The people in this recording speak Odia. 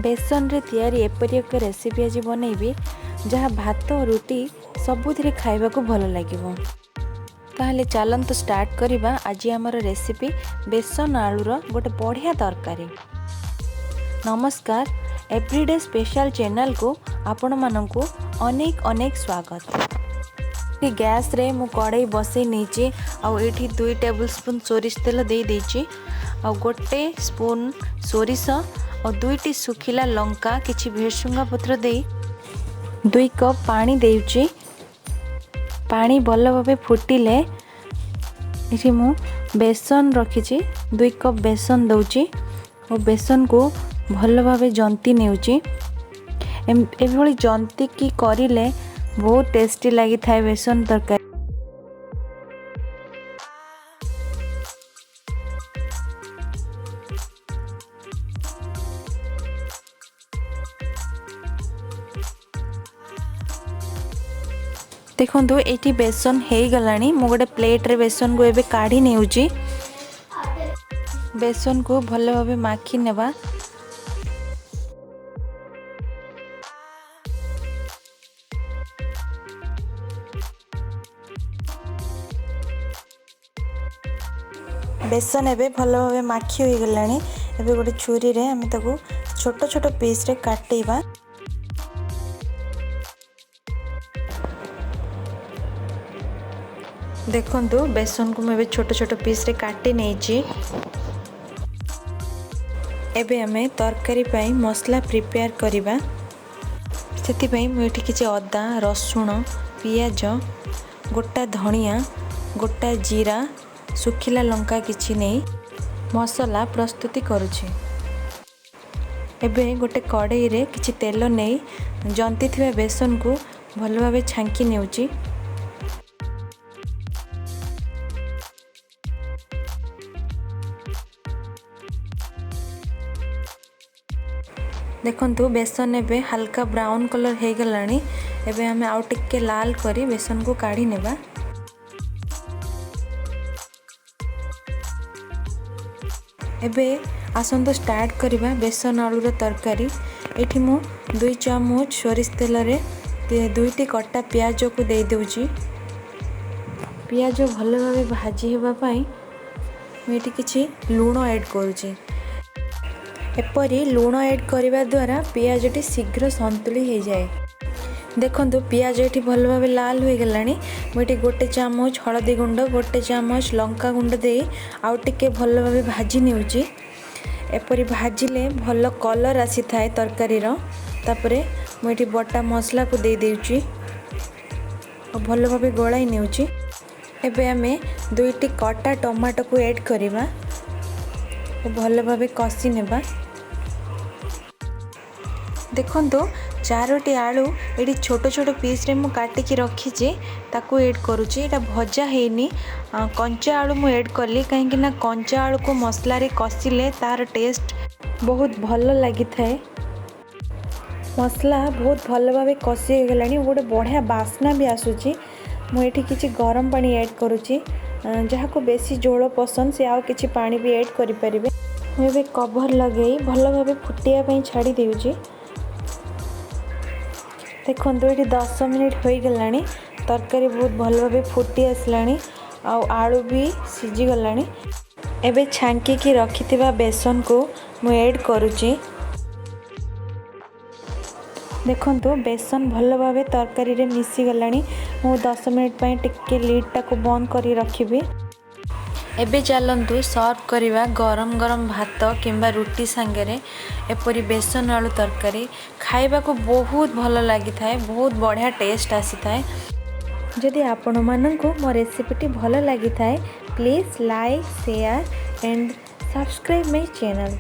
ବେସନରେ ତିଆରି ଏପରି ଏକ ରେସିପି ଆଜି ବନେଇବି, ଯାହା ଭାତ, ରୁଟି ସବୁଥିରେ ଖାଇବାକୁ ଭଲ ଲାଗିବ। ତାହେଲେ ଚାଲନ୍ତୁ ଷ୍ଟାର୍ଟ କରିବା ଆଜି ଆମର ରେସିପି, ବେସନ ଆଳୁର ଗୋଟେ ବଢ଼ିଆ ତରକାରୀ। ନମସ୍କାର, ଏଭ୍ରିଡେ ସ୍ପେଶାଲ ଚ୍ୟାନେଲକୁ ଆପଣମାନଙ୍କୁ ଅନେକ ଅନେକ ସ୍ୱାଗତ। ଗ୍ୟାସ୍ରେ ମୁଁ କଡ଼େଇ ବସେଇ ନେଇଛି ଆଉ ଏଇଠି 2 ଟେବୁଲ୍ ସ୍ପୁନ୍ ସୋରିଷ ତେଲ ଦେଇଦେଇଛି ଆଉ 1 ସ୍ପୁନ୍ ସୋରିଷ ଆଉ 2ଟି ଶୁଖିଲା ଲଙ୍କା, କିଛି ଭେସୁଙ୍ଗା ପତ୍ର ଦେଇ 2 କପ୍ ପାଣି ଦେଉଛି। ପାଣି ଭଲ ଭାବେ ଫୁଟିଲେ ଏଠି ମୁଁ ବେସନ ରଖିଛି, 2 କପ୍ ବେସନ ଦେଉଛି ଆଉ ବେସନକୁ ଭଲ ଭାବେ ଜନ୍ତି ନେଉଛି। ଏଭଳି ଜନ୍ତିକି କରିଲେ ବହୁତ ଟେଷ୍ଟି ଲାଗିଥାଏ ବେସନ ତରକାରୀ। ଦେଖନ୍ତୁ, ଏଇଠି ବେସନ ହେଇଗଲାଣି। ମୁଁ ଗୋଟେ ପ୍ଲେଟ୍ରେ ବେସନକୁ ଏବେ କାଢ଼ି ନେଉଛି। ବେସନକୁ ଭଲ ଭାବେ ମାଖି ନେବା। ବେସନ ଏବେ ଭଲ ଭାବେ ମାଖି ହୋଇଗଲାଣି। ଏବେ ଗୋଟେ ଛୁରୀରେ ଆମେ ତାକୁ ଛୋଟ ଛୋଟ ପିସ୍ରେ କାଟିବା। ଦେଖନ୍ତୁ, ବେସନକୁ ମୁଁ ଏବେ ଛୋଟ ଛୋଟ ପିସ୍ରେ କାଟି ନେଇଛି। ଏବେ ଆମେ ତରକାରୀ ପାଇଁ ମସଲା ପ୍ରିପେୟାର କରିବା। ସେଥିପାଇଁ ମୁଁ ଏଠି କିଛି ଅଦା, ରସୁଣ, ପିଆଜ, ଗୋଟା ଧଣିଆ, ଗୋଟା ଜିରା, ଶୁଖିଲା ଲଙ୍କା କିଛି ନେଇ ମସଲା ପ୍ରସ୍ତୁତି କରୁଛି। ଏବେ ଗୋଟେ କଡ଼େଇରେ କିଛି ତେଲ ନେଇ ଜନ୍ତି ଥିବା ବେସନକୁ ଭଲ ଭାବେ ଛାଙ୍କି ନେଉଛି। ଦେଖନ୍ତୁ, ବେସନ ଏବେ ହାଲକା ବ୍ରାଉନ୍ କଲର୍ ହେଇଗଲାଣି। ଏବେ ଆମେ ଆଉ ଟିକେ ଲାଲ କରି ବେସନକୁ କାଢ଼ି ନେବା। ଏବେ ଆସନ୍ତୁ ଷ୍ଟାର୍ଟ କରିବା ବେସନ ଆଳୁର ତରକାରୀ। ଏଠି ମୁଁ 2 ଚାମଚ ସୋରିଷ ତେଲରେ 2ଟି କଟା ପିଆଜକୁ ଦେଇଦେଉଛି। ପିଆଜ ଭଲ ଭାବେ ଭାଜି ହେବା ପାଇଁ ମୁଁ ଏଠି କିଛି ଲୁଣ ଆଡ଼୍ କରୁଛି। ଏପରି ଲୁଣ ଆଡ଼୍ କରିବା ଦ୍ୱାରା ପିଆଜଟି ଶୀଘ୍ର ସନ୍ତୁଳି ହେଇଯାଏ। ଦେଖନ୍ତୁ, ପିଆଜ ଏଠି ଭଲ ଭାବେ ଲାଲ ହୋଇଗଲାଣି। ମୁଁ ଏଠି 1 ଚାମଚ ହଳଦୀ ଗୁଣ୍ଡ, 1 ଚାମଚ ଲଙ୍କା ଗୁଣ୍ଡ ଦେଇ ଆଉ ଟିକେ ଭଲ ଭାବେ ଭାଜି ନେଉଛି। ଏପରି ଭାଜିଲେ ଭଲ କଲର୍ ଆସିଥାଏ ତରକାରୀର। ତାପରେ ମୁଁ ଏଠି ବଟା ମସଲାକୁ ଦେଇଦେଉଛି ଆଉ ଭଲ ଭାବେ ଗୋଳାଇ ନେଉଛି। ଏବେ ଆମେ 2ଟି କଟା ଟମାଟୋକୁ ଆଡ଼୍ କରିବା ଓ ଭଲ ଭାବେ କଷି ନେବା। ଦେଖନ୍ତୁ, 4ଟି ଆଳୁ ଏଠି ଛୋଟ ଛୋଟ ପିସ୍ରେ ମୁଁ କାଟିକି ରଖିଛି, ତାକୁ ଏଡ଼୍ କରୁଛି। ଏଇଟା ଭଜା ହେଇନି, କଞ୍ଚା ଆଳୁ ମୁଁ ଏଡ଼୍ କଲି, କାହିଁକିନା କଞ୍ଚା ଆଳୁକୁ ମସଲାରେ କଷିଲେ ତାର ଟେଷ୍ଟ ବହୁତ ଭଲ ଲାଗିଥାଏ। ମସଲା ବହୁତ ଭଲ ଭାବେ କଷି ହେଇଗଲାଣି, ଗୋଟେ ବଢ଼ିଆ ବାସ୍ନା ବି ଆସୁଛି। ମୁଁ ଏଠି କିଛି ଗରମ ପାଣି ଏଡ଼୍ କରୁଛି। ଯାହାକୁ ବେଶୀ ଝୋଳ ପସନ୍ଦ ସେ ଆଉ କିଛି ପାଣି ବି ଏଡ଼୍ କରିପାରିବେ। ମୁଁ ଏବେ କଭର୍ ଲଗେଇ ଭଲ ଭାବେ ଫୁଟିବା ପାଇଁ ଛାଡ଼ି ଦେଉଛି। ଦେଖନ୍ତୁ, ଏଠି 10 ମିନିଟ୍ ହୋଇଗଲାଣି, ତରକାରୀ ବହୁତ ଭଲ ଭାବେ ଫୁଟି ଆସିଲାଣି ଆଉ ଆଳୁ ବି ସିଝିଗଲାଣି। ଏବେ ଛାଙ୍କିକି ରଖିଥିବା ବେସନକୁ ମୁଁ ଏଡ଼୍ କରୁଛି। ଦେଖନ୍ତୁ, ବେସନ ଭଲ ଭାବେ ତରକାରୀରେ ମିଶିଗଲାଣି। ମୁଁ 10 ମିନିଟ୍ ପାଇଁ ଟିକେ ଲିଡ଼୍ଟାକୁ ବନ୍ଦ କରି ରଖିବି। ଏବେ ଚାଲନ୍ତୁ ସର୍ଭ କରିବା ଗରମ ଗରମ ଭାତ କିମ୍ବା ରୁଟି ସାଙ୍ଗରେ ଏପରି ବେସନ ଆଳୁ ତରକାରୀ। ଖାଇବାକୁ ବହୁତ ଭଲ ଲାଗିଥାଏ, ବହୁତ ବଢ଼ିଆ ଟେଷ୍ଟ ଆସିଥାଏ। ଯଦି ଆପଣମାନଙ୍କୁ ମୋ ରେସିପିଟି ଭଲ ଲାଗିଥାଏ, please like, share and subscribe my channel.